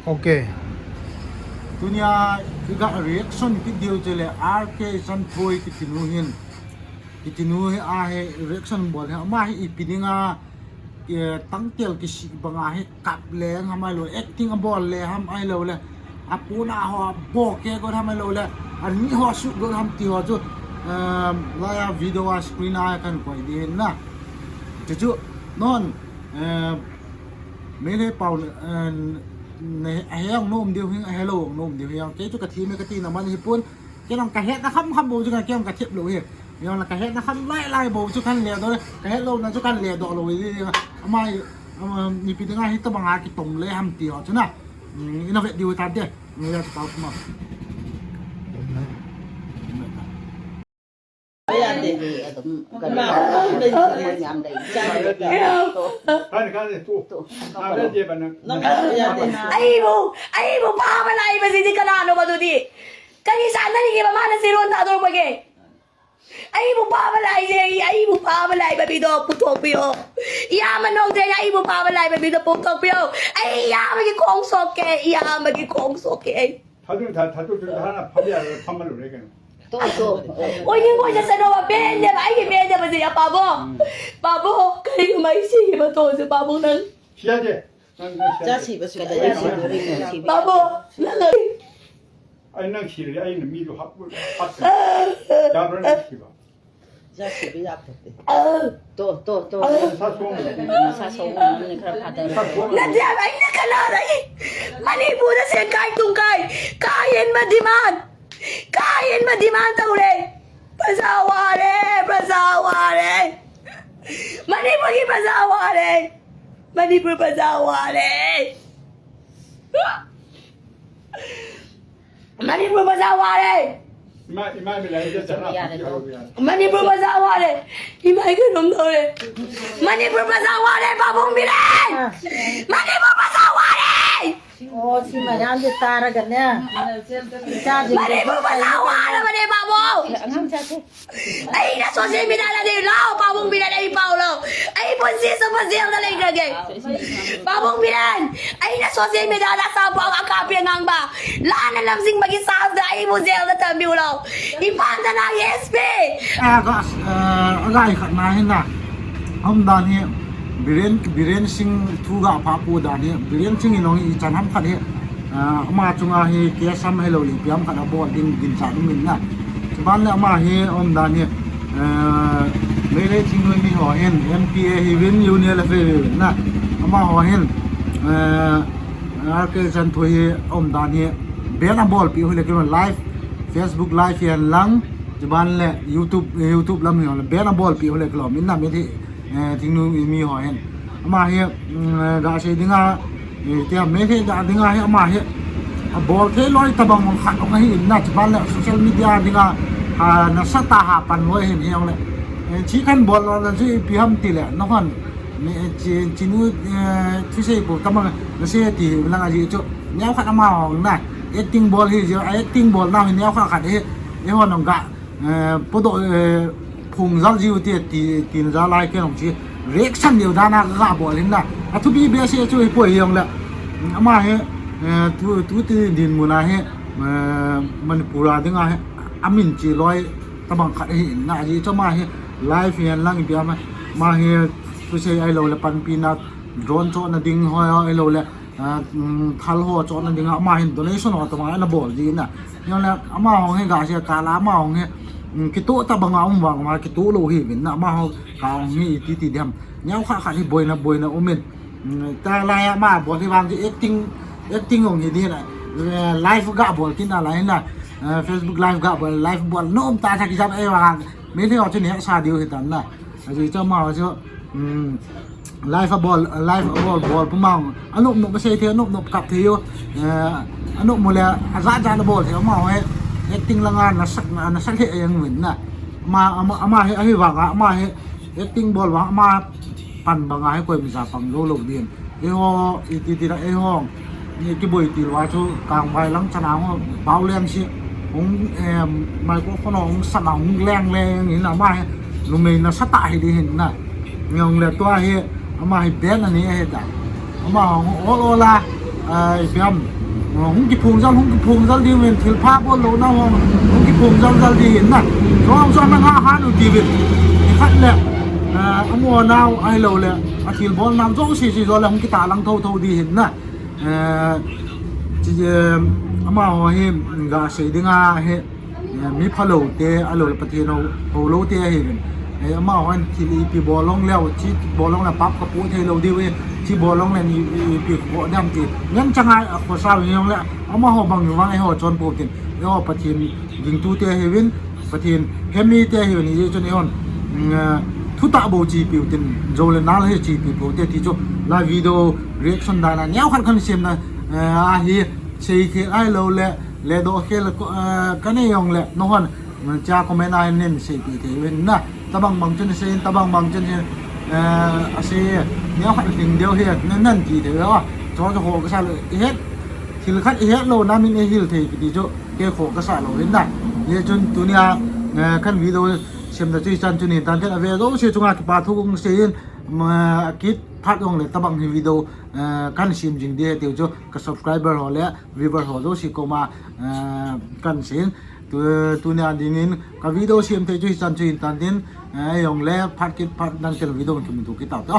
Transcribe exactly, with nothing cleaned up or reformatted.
Okay. Tunia iga reaction kit diu chule R K Chanthoi kiti nu hin. Kiti nu hi ahi reaction bol hi ama hi ipi dinga, eh, tangtel kisih banga hi kap le ham ahilou, acting abol le ham ahilou le. Apuna ho bo ke got ham ahilou le. Ani ho su got ham ti ho chu. Um, laya video a screen a kan koi di hin na. Chu chu non, eh, Meitei pau, eh, ne, ahe ang nom diu hin, ahe lou ang nom diu hin. Kei chu kathi me kati na man hi pun. Kei nang kahet na kham kham bou chu kan kei ang kathip lou hi. Yong la kahet na kham lai lai bou chu kan le do, kahet lou na chu kan le do lou hi. Amai, ama, ipi dinga hi tabanga kitong le ham ti ho chu na. Mm, ina vet diu ta de. Ni ya ta ma. Aibu, aibu, papa lai ba sidi kanano ba dudi. Kani sa nani ke ba mana siron ta dor ba ke. Aibu, papa lai je, aibu, papa lai ba bido putok pio. Iya manong je, aibu, papa lai ba bido putok pio. Ai, iya magi kong sok ke, iya magi kong sok ke. Thadu, tha-, thadu, thadu, thana, phamya, phamalu re kano. To, to. Oi, ni mo sa no ba ben de ba, ai ben de ba ya pabo. Pabo, kai mai si ba to si pabo nan. Siya je. Nang, nang siya je. Jasi ba si. Kada jasi ba ri mo si. Pabo, nang. Ai nang si, ai na mi do hap, hap. Ya bro nang si ba. Jasi bi ya pate. To, to, to. Sa song. Sa song ni kara pate. Sa song. Nadia, ai na kala rai. Manipur na se kai tung kai. Kain ma demand. Kain ma demand tau re. Prajawale, prajawale. Manipur ki prajawale. Manipur prajawale. Manipur prajawale. Ima, ima bila ida chana. Manipur prajawale. Ima ke nom dore. Manipur prajawale, Pabung Biren. Manipur prajawale. Oh, si Mayan de tara gane. Manipur prajawale, mane Pabung. Ai, na social media na de lao, Pabung Biren ai pau lao. Ai, pun si sa pa jail na lai gage. Pabung Biren, ai na social media na sa pa ang kapi ngang ba. La na lam sing bagi sa da ai mu jail na tambi lao. Ipan ta na S P. Ah, ga, ah, ga ikhat na hin na. Umdan hi Biren, Biren Singh thu ga pha pu dan hi. Biren Singh in ong ichan ham khat hi. Ah, ama chunga hi case ham hello le ipi ham khat abol ding ginchat um in na. Chuban le ama hi umdan hi, ah, Meitei thingnoi mi ho hin M P A hi vin U N L F A hi vin na. Ama ho hin, ah, R K Chanthoi hi umdan hi ban abolpi u le kilom live, Facebook live hi hen lang, chuban le YouTube, YouTube lam hi le ban abolpi u le kilom in na Meitei, eh, thingnoi mi ho hin. Ama hi, mm, ga sei dinga, eh, tia Meitei ga dinga hi ama hi abol thei loi tabang khat ong ahi in na chuban le social media dinga, ah, nasatah a pan loi hin hi ong le. Eh, chi kan bol lo na chi ipi ham ti le, na hon, ni, eh, chi, chinu, eh, thusei pu tabang na sei ti lang ahi chu. Neo khat ama hong na, acting bol hi jia, acting bol na hi neo khat khat hi, eh, hon ong ga, eh, podoh, eh, phung jal jiu ti, ti, tin jal lai ken ong chi, reaction diu dan a ga bol hin na. Athupi behseh chu hi poi hi ong le. Ama hi, eh, tu, tu ti dinmun a hi, eh, Manipur a dinga hi, amin chi loi tabang khat hi in na, ahi chu ama hi, live hi hen lang ipi ham, ama hi, thusei ahilou le panpina, drone chohna ding ho ahilou le, ah, mm, thal ho chohna dinga ama hin donation ho tabang ana bol ji na. Neo le ama hong hi ga sei kala ama hong hi, mm, kitoh tabang a um vang ma kitoh lou hi vin na ama ho ka hong hi iti ti diam. Neo khat khat hi boina boina um in. Mm, ta lai ama bol hi vang ji acting, acting hong hi di na. Eh, live ga bol kin na lai na. Eh, Facebook live ga bol, live bol nom ta tha kijam ei vang. Meitei ho chu neo sa diu hi tan na. Ahi chu ama ho chu, um, live abol, live abol, bol puma. Anop nop sei thei, anop nop kap thei u. Eh, anop mu le, ajat jat abol thei u ama ho hi. Acting langa nasat, na, nasat he yang win na. Ama, ama, ama hi, ahi vang a, ama hi, acting bol vang, ama pan bang a hi koi mi ja pang lou lou din. Eiho, iti ti la eiho. Ni kiboi ti lou a chu kangvai lang chana ho, Baoleng si. Hung, em, microphone hung sana hung leng leng in ama hi. Numei nasatah hi di hin na. Ngong le tua hi, ama hi ban ani hi ta. Ama hung ol ol a. Ai, biam. Hung kiphung jal, hung kiphung jal diuvin, thil pha bol louna hung, hung kiphung jal jal di hin na. Jong jong na nga han u diuvin. Khat le, amu nau, ahilou le, athil bol nau, jong si si jo le, hung kita lang tho tho di hin na. Chi, amaho hi, ga sei dinga hi, mi phalou te, alou le Pathen ho, ho lou te ahi vin. Amahon thil ipi bol long leu, chi bol long le pap ka pu thei lou diu e, chi bol long le ni ipi ko dam ti. Ngen changa a khosa vin long le, amaho bang vang eiho chon pu tin. Eiho Pathen gingtu te ahi vin, Pathen hemi te ahi vin, ye chon eiho. Thutah bou chi piu tin, jo le nal he chi piu te ti chu. La video reaction dana, neo khat khan sem na, ahi, sei ke ai lou le, le do ke le, ka nei jong le, no hon, cha comment a nen sei pi thei uvin na, tabang bang chen sei, tabang bang chen sei, a sei, neo khat hing deu he, nen nen ti thei a, cho cho ho ka sa le, het, thil khat het lou na min e hil thei pi ti chu, ke kho ka sa lou hin na, ye chun tunia, kan video sem da chu chan chu ni tan ten a ve do se chunga kipa thu kong sei in, kit phat jong le tabang hi video, kan sem jing di he tiu chu ka subscriber ho le viewer ho jouse koma, kan sei in. Tunia dingin ka video sem thei chu hichan chu hin tan tin, jong le phat kit phat dan tel video kimuto kit tau te.